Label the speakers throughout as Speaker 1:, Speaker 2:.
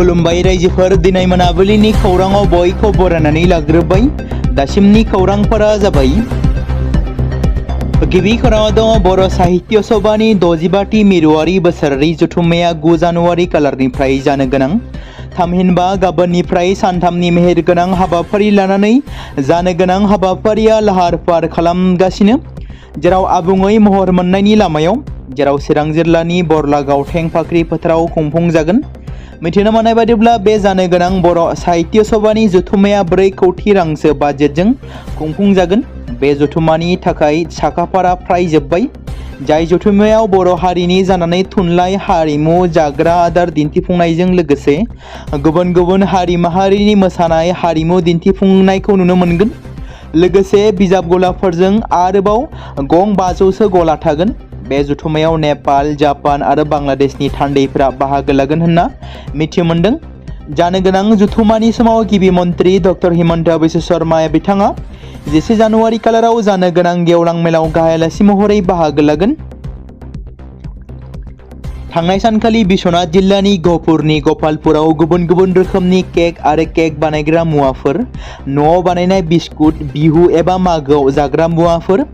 Speaker 1: खुलुमबाय रायजोफोर दिनै मोनाबिलिनि खौराङाव बयखौ बरायनानै लाग्रोबाय। दासिमनि खौरांफोरा जाबाय। गिबि खौराङाव दङ बर' साहित्य सभानि 65थि मिरुआरि बोसोरारि जथुम्माया 9 जानुवारि खालारनिफ्राय जानो गोनां। थामहिनबा गाबोननिफ्राय सानथामनि मेहेरगोनां हाबाफारि लानानै जानो गोनां हाबाफारिया लाहार फाहार खालामगासिनो, जेराव आबुङै महर मोननायनि लामायाव, जेराव चिरां जिल्लानि बरलागाव थेंफाख्रि फोथाराव खुंफुंजागोन। मिथिनो मोननाय बायदिब्ला बे जानो गोनां बर' साहित्य सभानि जथुम्माया 4 कौटि रांसो बाजेटजों खुंफुंजागोन। बे जथुम्मानि थाखाय साखाफारा फ्राय जोब्बाय। जाय जथुम्मायाव बर' हारिनि जानानै थुनलाइ, हारिमु, जाग्रा आदार दिन्थिफुंनायजों लोगोसे गुबुन गुबुन हारि माहारिनि मोसानाय, हारिमु दिन्थिफुंनायखौ नुनो मोनगोन। लोगोसे बिजाब गलाफोरजों आरोबाव गं 500सो गला थागोन। बे जथुम्मायाव नेपाल, जापान आरो बांलादेशनि थान्दैफोरा बाहागो लागोन होनना मिथि मोनदों। जानो गोनां जथुम्मानि समाव गिबि मन्त्रि डक्टर हिमन्त बिश्व शर्मा बिथाङा 10 जानुवारि खालाराव जानो गोनां गेवलां मेलाव गाहाय आलासि महरै बाहागो लागोन। थांनाय सानखालि बिश्वनाथ जिल्लानि गहपुरनि गपालपुराव गुबुन गुबुन रोखोमनि केक आरो केक बानायग्रा मुवाफोर, न'आव बानायनाय बिस्कुट, बिहु एबा मागोआव जाग्रा मुवाफोर,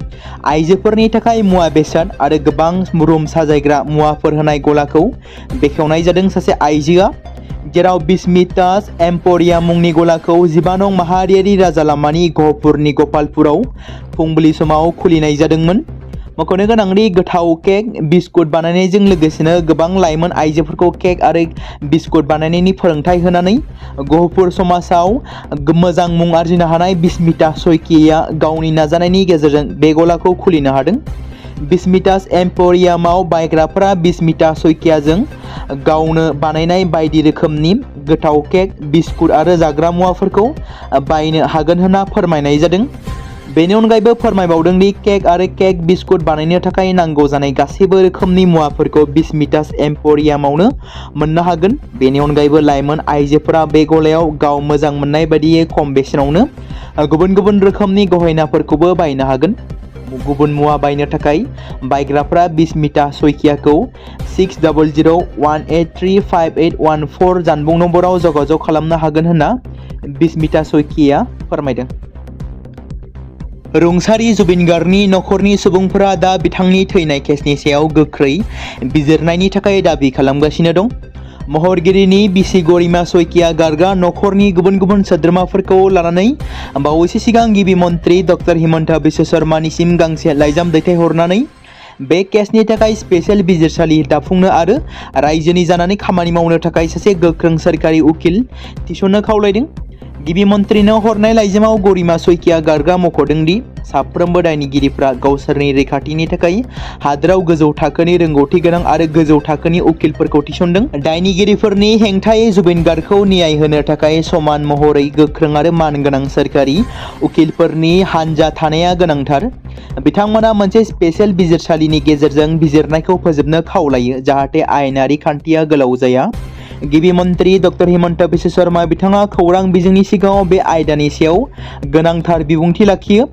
Speaker 1: आइजोफोरनि थाखाय मुवा बेसाद आरो गोबां रुम साजायग्रा मुवाफोर होनाय गलाखौ बेखेवनाय जादों सासे आइजोआ, जेराव बिस्मितास एम्प'रियाम मुंनि गलाखौ 15 नं माहारियारि राजा लामानि गहपुरनि गपालपुराव फुंबिलि समाव खुलिनाय जादोंमोन। मख'नो गोनांदि गोथाव केक, बिस्कुट बानायनायजों लोगोसेनो गोबां लाइमोन आइजोफोरखौ केक आरो बिस्कुट बानायनायनि फोरोंथाय होनानै गहपुर समाजाव मोजां मुं आरजिनो हानाय बिस्मिता सयकिया गावनि नाजानायनि गेजेरजों बे गलाखौ खुलिनो हादों। बिस्मितास एम्प'रियामाव बायग्राफोरा बिस्मिता सयकियाजों गावनो बानायनाय बायदि रोखोमनि गोथाव केक, बिस्कुट आरो जाग्रा मुवाफोरखौ बायनो हागोन होनना फोरमायनाय जादों। बेनि अनगायैबो फोरमायबावदों दि केक आरो केक बिस्कुट बानायनो थाखाय नांगौ जानाय गासैबो रोखोमनि मुवाफोरखौ बिस्मितास एम्प'रियामावनो मोननो हागोन। बेनि अनगायैबो लाइमोन आइजोफोरा बे गलायाव गाव मोजां मोननाय बायदियै खम बेसेनावनो गुबुन गुबुन रोखोमनि गहेनाफोरखौबो बायनो हागोन। गुबुन मुवा बायनो थाखाय बायग्राफोरा बिस्मिता सयकियाखौ 6001835814 जानबुं नम्बराव जगाजग खालामनो हागोन होनना बिस्मिता सयकिया फोरमायदों। रुंसारि जुबिन गार्गनि नखरनि सुबुंफोरा दा बिथांनि थैनाय केसनि सायाव गोख्रै बिजिरनायनि थाखाय दाबि खालामगासिनो दं। महरगिरिनि बिसि गरिमा सयकिया गार्गआ नखरनि गुबुन गुबुन सोद्रोमाफोरखौ लानानै बावैसो सिगां गिबि मन्त्रि डक्टर हिमन्त बिश्व शर्मानिसिम गांसे लाइजाम दैथायहरनानै बे केसनि थाखाय स्पेशेल बिजिरसालि दाफुंनो आरो रायजोनि जानानै खामानि मावनो थाखाय सासे गोख्रों सोरखारि उकिल थिसननो खावलायदों। गिबि मन्त्रिनो हरनाय लाइजामाव गरिमा सयकिया गार्गआ मख'दों दि साफ्रोमबो दायनिगिरिफ्रा गावसोरनि रैखाथिनि थाखाय हादोराव गोजौ थाखोनि रोंगौथि गोनां आरो गोजौ थाखोनि उकिलफोरखौ थिसनदों। दायनिगिरिफोरनि हेंथायै जुबिन गार्गखौ न्याय होनो थाखाय समान महरै गोख्रों आरो मानगोनां सोरखारि उकिलफोरनि हानजा थानाया गोनांथार। बिथांमोना मोनसे स्पेशेल बिजिरसालिनि गेजेरजों बिजिरनायखौ फोजोबनो खावलायो, जाहाथे आयेनारि खान्थिया गोलाव जाया। गिबि मन्त्रि डक्टर हिमन्त बिश्व शर्मा बिथाङा खौरां बिजोंनि सिगाङाव बे आयदानि सायाव गोनांथार बिबुंथि लाखियो।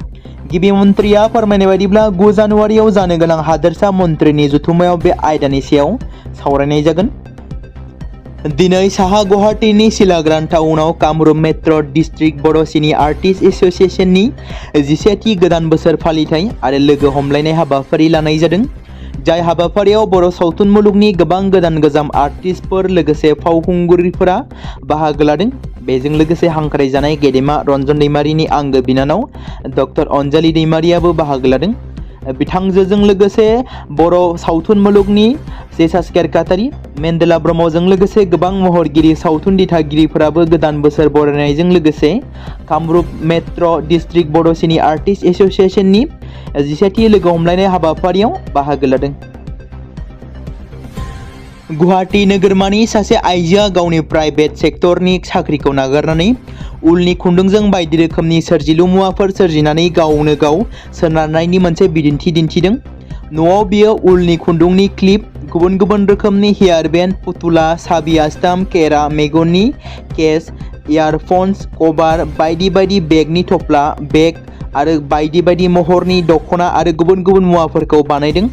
Speaker 1: गिबि मन्त्रिया फोरमायनाय बायदिब्ला 9 जानुवारियाव जानो गोनां हादोरसा मन्थ्रिनि जथुम्मायाव बे आयदानि सायाव सावरायनाय जागोन। दिनै साहा गुवाहाटीनि सिलाग्रान टाउनाव कामरुप मेट्र डिस्ट्रिक्ट बड' सिनि आर्टिस्ट एस'सिएशननि 11थि गोदान बोसोर फालिथाय आरो लोगो हमलायनाय हाबाफारि लानाय जादों। जाय हाबाफारियाव बर' सावथुन मुलुगनि गोबां गोदान गोजाम आर्टिस्टफोर लोगोसे फावखुंगुरिफोरा बाहागो लादों। बेजों लोगोसे हांख्रायजानाय गेदेमा रन्जन दैमारिनि आंगो बिनानाव डक्टर अनजालि दैमारियाबो बाहागो लादों। बिथांजोजों लोगोसे बर' सावथुन मुलुगनि जेसास केरकातारि, मेन्देला ब्रह्मजों लोगोसे गोबां महरगिरि, सावथुन दिथागिरिफोराबो गोदान बोसोर बरायनायजों लोगोसे कामरुप मेट्र डिस्ट्रिक्ट बड' सिनि आर्टिस्ट एस'सिएशननि 11थि लोगो हमलायनाय हाबाफारियाव बाहागो लादों। गुवाहाटी नोगोरमानि सासे आइजोआ गावनि प्राइभेट सेक्टरनि साख्रिखौ नागारनानै उलनि खुन्दुंजों बायदि रोखोमनि सोरजिलु मुवाफोर सोरजिनानै गावनो गाव सोनारनायनि मोनसे बिदिन्थि दिन्थिदों। न'आव बियो उलनि खुन्दुंनि क्लिप, गुबुन गुबुन रोखोमनि हेयार बेन्ड, फुथुला, साबि आस्थाम, केरा, मेगननि केस, इयारफन्स, कभार, बायदि बायदि बेगनि थफ्ला, बेग आरो बायदि बायदि महरनि दख'ना आरो गुबुन गुबुन मुवाफोरखौ बानायदों।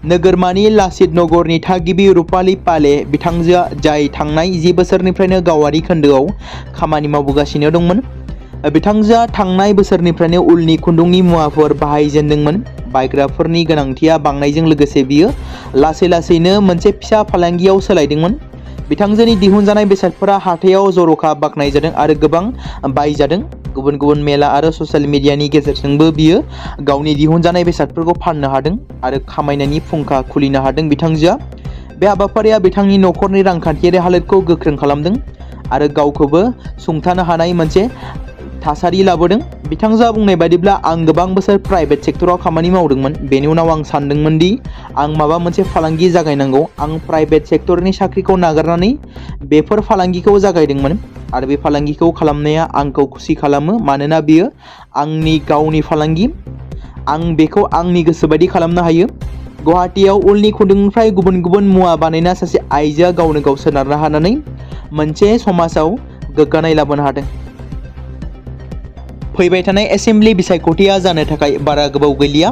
Speaker 1: नोगोरमानि लासित नगरनि थागिबि रुपाली पाले बिथांजोआ जाय थांनाय 10 बोसोरनिफ्रायनो गावारि खोन्दोआव खामानि मावबोगासिनो दंमोन। बिथांजोआ थांनाय बोसोरनिफ्रायनो उलनि खुन्दुंनि मुवाफोर बाहायजेनदोंमोन। बायग्राफोरनि गोनांथिया बांनायजों लोगोसे बियो लासै-लासैनो मोनसे फिसा फालांगियाव सोलायदोंमोन। बिथांजोनि दिहुनजानाय बेसादफोरा हाथायाव जर'खा बाख्नायजादों आरो गोबां बायजादों। गुबुन-गुबुन मेला आरो ससियेल मिडियानि गेजेरजोंबो बियो गावनि दिहुनजानाय बेसादफोरखौ फाननो हादों आरो खामायनायनि फुंखा खुलिनो हादों। बिथांजोआ बे हाबाफारिया बिथांनि नखरनि रांखान्थियारि हालोदखौ गोख्रों खालामदों आरो गावखौबो सुंथानो हानाय मोनसे थासारि लाबोदों। बिथांजोआ बुंनाय बायदिब्ला आं गोबां बोसोर प्राइभेट सेक्टराव खामानि मावदोंमोन। बेनि उनाव आं सानदोंमोन दि आं माबा मोनसे फालांगि जागायनांगौ। आं प्राइभेट सेक्टरनि साख्रिखौ नागारनानै बेफोर फालांगिखौ जागायदोंमोन आरो बे फालांगिखौ खालामनाया आंखौ खुसि खालामो मानोना बेयो आंनि गावनि फालांगि। आं बेखौ आंनि गोसोबायदि खालामनो हायो। गुवाहाटीआव उलनि खुन्दुंनिफ्राय गुबुन-गुबुन मुवा बानायना सासे आइजोआ गावनो गाव सोनारनो हानानै मोनसे समाजाव गोग्गानाय लाबोनो हादों। फैबाय थानाय एसेम्बलि बिसायख'थिया जानो थाखाय बारा गोबाव गैलिया।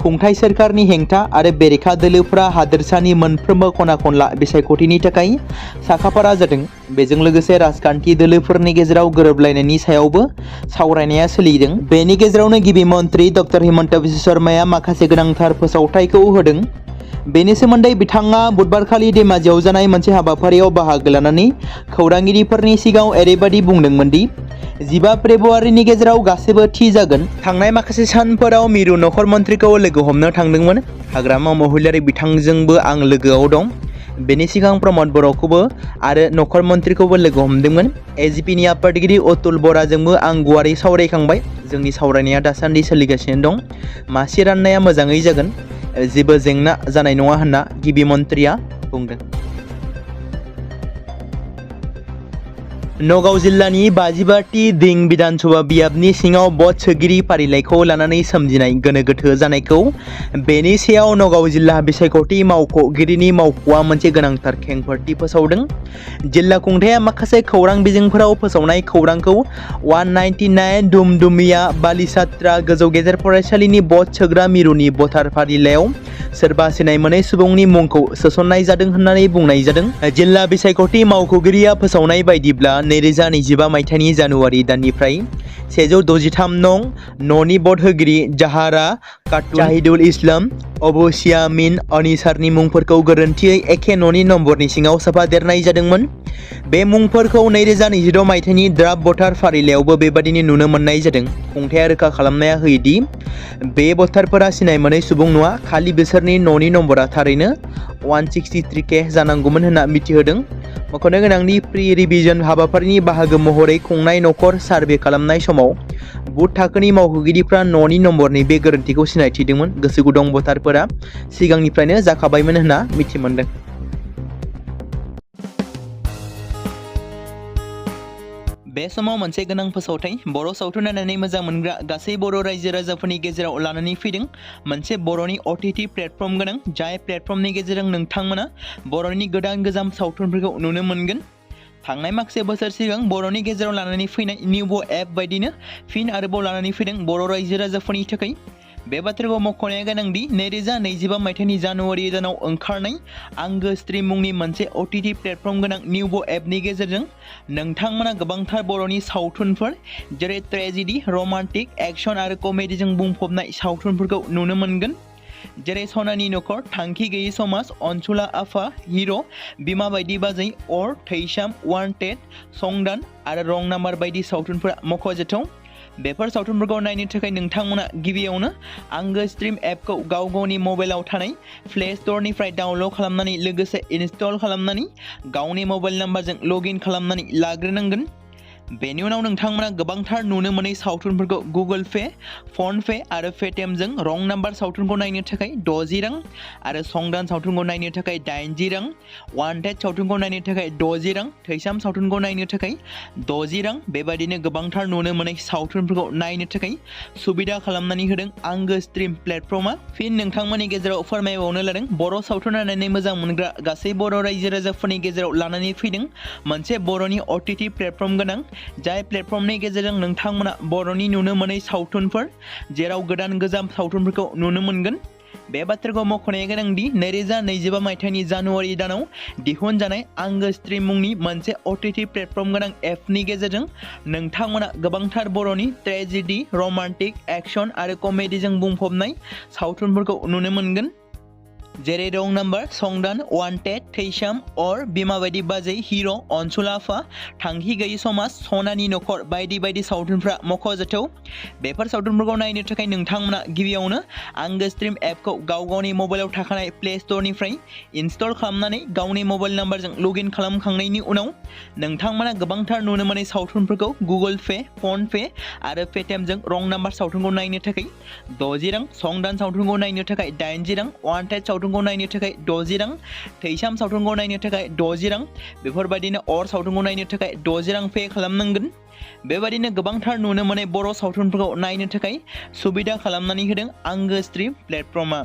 Speaker 1: खुंथाय सोरखारनि हेंथा आरो बेरेखा दोलोफोरा हादोरसानि मोनफ्रोमबो खना-खनला बिसायख'थिनि थाखाय साखाफारा जादों। बेजों लोगोसे राजखान्थि दोलोफोरनि गेजेराव गोरोबलायनायनि सायावबो सावरायनाया सोलिदों। बेनि गेजेरावनो गिबि मन्थ्रि डक्टर हिमन्त बिश्व शर्माया माखासे गोनांथार फोसावथायखौ होदों। बेनि सोमोन्दै बिथाङा बुधबारखालि धेमाजियाव जानाय मोनसे हाबाफारियाव बाहागो लानानै खौरांगिरिफोरनि सिगाङाव ओरैबायदि बुंदोंमोन दि 15 फेब्रुवारिनि गेजेराव गासैबो थि जागोन। थांनाय माखासे सानफोराव मिरु नखर मन्थ्रिखौ लोगो हमनो थांदोंमोन। हाग्रामा महिलारि बिथांजोंबो आं लोगोआव दं। बेनि सिगां प्रमद बर'खौबो आरो नखर मन्थ्रिखौबो लोगो हमदोंमोन। एजिपिनि आफादगिरि अतुल बराजोंबो आं गुवारै सावरायखांबाय। जोंनि सावरायनाया दासान्दि सोलिगासिनो दं। मासि राननाया मोजाङै जागोन। जेबो जेंना जानाय नङा होनना गिबि मन्थ्रिया बुंदों। नगाव जिल्लानि 55टी दिं बिधानसभा बियाबनि सिङाव भट सोगिरि फारिलाइखौ लानानै सोमजिनाय गोनो गोथो जानायखौ बेनि सायाव नगाव जिल्ला बिसायख'थि मावख'गिरिनि मावख'आ मोनसे गोनांथार खेंफोरथि फोसावदों। जिल्ला खुंथाया माखासे खौरां बिजोंफोराव फोसावनाय खौरांखौ 199 दुमदुमिया बालिसात्रा गोजौ गेजेर फरायसालिनि भट सोग्रा मिरुनि भटार फारिलाइयाव सोरबा सिनाय मोनै सुबुंनि मुंखौ सोसननाय जादों होननानै बुंनाय जादों। जिल्ला बिसायख'थि मावख'गिरिया फोसावनाय बायदिब्ला 2025 मायथाइनि जानुवारि दाननिफ्राय 163 नं न'नि भट होगिरि जाहारा खातुन, जाहिदुल इस्लाम, अबुसियामिन अनिसारनि मुंफोरखौ गोरोन्थियै एखे न'नि नम्बरनि सिङाव सोफादेरनाय जादोंमोन। बे मुंफोरखौ 2026 मायथाइनि ड्राफ्ट भटार फारिलाइयावबो बेबादिनो नुनो मोननाय जादों। खुंथाया रोखा खालामनाया होयोदि बे भटारफोरा सिनाय मोनै सुबुं नङा, खालि बिसोरनि न'नि नम्बरा थारैनो 163K जानांगौमोन होनना मिथिहोदों। मख'नो गोनांदि प्रि रिभिजन हाबाफारिनि बाहागो महरै खुंनाय नखर सार्भे खालामनाय समाव बुथ थाखोनि मावख'गिरिफ्रा न'नि नम्बरनि बे गोरोन्थिखौ सिनायथिदोंमोन। गोसो गुदुं भटारफोरा सिगांनिफ्रायनो जाखाबायमोन होनना मिथिमोनदों। बे समाव मोनसे गोनां फोसावथाय बर' सावथुन नायनानै मोजां मोनग्रा गासै बर' रायजो राजाफोरनि गेजेराव लानानै फैदों। मोनसे बर'नि OTT प्लेटफर्म गोनां, जाय प्लेटफर्मनि गेजेरजों नोंथांमोना बर'नि गोदान गोजाम सावथुनफोरखौ नुनो मोनगोन। थांनाय माखासे बोसोर सिगां बर'नि गेजेराव लानानै फैनाय निउबो एप बायदिनो फिन आरोबाव लानानै फैदों बर' रायजो राजाफोरनि थाखाय। बे बाथ्राखौ मख'नाया गोनांदि 2025 मायथाइनि जानुवारि दानाव ओंखारनाय आंगो स्ट्रिम मुंनि मोनसे OTT प्लेटफर्म गोनां निउबो एपनि गेजेरजों नोंथांमोना गोबांथार बर'नि सावथुनफोर जेरै ट्रेजेडि, रमान्टिक, एक्शन आरो कमेडिजों बुंफबनाय सावथुनफोरखौ नुनो मोनगोन। जेरै सनानि नखर, थांखि गैयै समाज, अनसुला आफा, हिर', बिमा बायदि बाजै, अर, थैसाम, वान्टेड, संदान आरो रं नाम्बार बायदि सावथुनफोरा मख'जाथाव। बेफोर सावथुनफोरखौ नायनो थाखाय नोंथांमोना गिबियावनो आंगो स्ट्रिम एपखौ गाव गावनि मबाइलाव थानाय प्ले स्ट'रनिफ्राय डाउनल'ड खालामनानै लोगोसे इनस्टल खालामनानै गावनि मबाइल नाम्बारजों लग इन खालामनानै लाग्रोनांगोन। बेनि उनाव नोंथांमोना गोबांथार नुनो मोनै सावथुनफोरखौ गुगोल पे, फन पे आरो पेटिएमजों रं नाम्बार सावथुनखौ नायनो थाखाय 60 रां आरो संदान सावथुनखौ नायनो थाखाय 80 रां, वान्टेड सावथुनखौ नायनो थाखाय 60 रां, थैसाम सावथुनखौ नायनो थाखाय 60 रां बेबादिनो गोबांथार नुनो मोनै सावथुनफोरखौ नायनो थाखाय सुबिदा खालामनानै होदों आंगो स्ट्रिम प्लेटफर्मा। फिन नोंथांमोननि गेजेराव फोरमायबावनो लादों बर' सावथुन नायनानै मोजां मोनग्रा गासै बर' रायजो राजाफोरनि गेजेराव लानानै फैदों मोनसे बर'नि OTT प्लेटफर्म गोनां, जाय प्लेटफर्मनि गेजेरजों नोंथांमोना बर'नि नुनो मोनै सावथुनफोर जेराव गोदान गोजाम सावथुनफोरखौ नुनो मोनगोन। बे बाथ्राखौ मख'नाया गोनांदि 2025 मायथाइनि जानुवारि दानाव दिहुनजानाय आंगो स्ट्रीम मुंनि मोनसे OTT प्लेटफर्म गोनां एपनि गेजेरजों नोंथांमोना गोबांथार बर'नि ट्रेजेडी, रमान्टिक, एक्शन आरो कमेडीजों बुंफबनाय सावथुनफोरखौ नुनो मोनगोन। जेरै रं नाम्बार, संदान, वान्टेड, थैसाम, अर, बिमा बायदि बाजै, हिर', अनसुला आफा, थांखि गैयि समाज, सनानि नखर बायदि बायदि सावथुनफ्रा मख'जाथाव। बेफोर सावथुनफोरखौ नायनो थाखाय नोंथांमोना गिबियावनो आंगो स्ट्रीम एपखौ गावनि मबाइलाव थाखानाय प्ले स्ट'रनिफ्राय इनस्टल खालामनानै गावनि मबाइल नाम्बारजों लगइन खालामखांनायनि उनाव नोंथांमोना गोबांथार नुनो मोननाय सावथुनफोरखौ गुगोल पे, फन पे आरो पेटिएमजों रं नाम्बार सावथुनखौ नायनो थाखाय 60 रां, संदान सावथुनखौ नायनो थाखाय 80 रां, वान्टेड सावथुनखौ नायनो थाखाय 60 रां, थैसाम सावथुनखौ नायनो थाखाय 60 रां, बेफोरबायदिनो अर सावथुनखौ नायनो थाखाय 60 रां पे खालामनांगोन। बेबायदिनो गोबांथार नुनो मोननाय बर' सावथुनफोरखौ नायनो थाखाय सुबिदा खालामनानै होदों आंगो स्ट्रीम प्लेटफर्मआ।